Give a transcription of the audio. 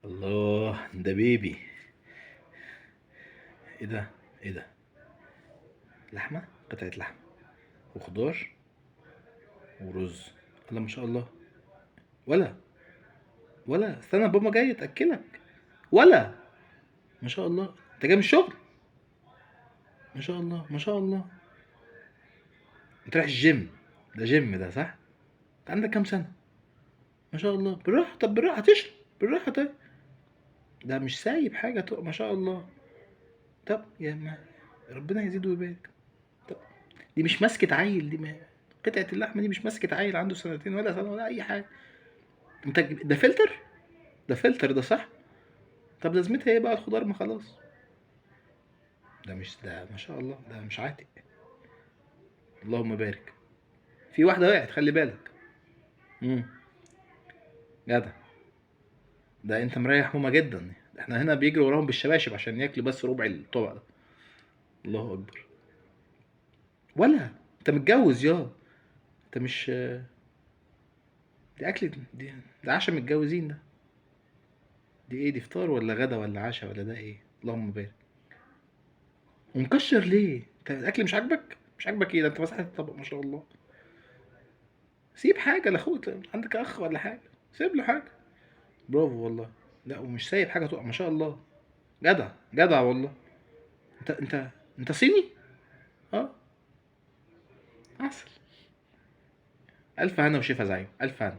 الله ده بيبي. ايه ده؟ ايه ده؟ لحمه، قطعه لحمه وخضار ورز. الله ما شاء الله. ولا ولا استنى، بابا جاي يتاكلك. ولا ما شاء الله، انت جاي من الشغل؟ ما شاء الله ما شاء الله. انت رايح الجيم؟ ده جيم ده صح؟ انت عندك كام سنة؟ ما شاء الله. بالراحة، طب بالراحة تشرب، بالراحة. طيب ده مش سايب حاجة تق، ما شاء الله. طب يا ما ربنا يزيد ويبارك. طب دي مش ماسكة عيل، دي ما قطعة اللحمة دي مش ماسكة عيل عنده سنتين ولا سنة ولا أي حاجة. انت ده فلتر؟ ده فلتر ده صح؟ طب لازمتها ايه بقى الخضار؟ ما خلاص. ده مش ده، ما شاء الله، ده مش عاتق. اللهم بارك. في واحدة وقعت، خلي بالك. امم جدع. ده انت مريح ماما جدا. احنا هنا بيجروا وراهم بالشباشب عشان ياكلوا بس ربع الطبق ده. الله اكبر. ولا انت متجوز يا انت؟ مش دي اكل دي، ده عشاء متجوزين ده. دي ايه دي؟ فطار ولا غدا ولا عشاء ولا ده ايه؟ اللهم بارك. ومكشر ليه؟ انت الاكل مش عاجبك؟ مش عاجبك ايه ده؟ انت مسحت الطبق ما شاء الله. سيب حاجة لاخوك، عندك اخ ولا حاجة؟ سيب له حاجة. برافو والله. لا ومش سايب حاجة تقع ما شاء الله. جدع جدع والله. انت صيني؟ اه عسل. الف هنا وشفا زعيم، الف هنا.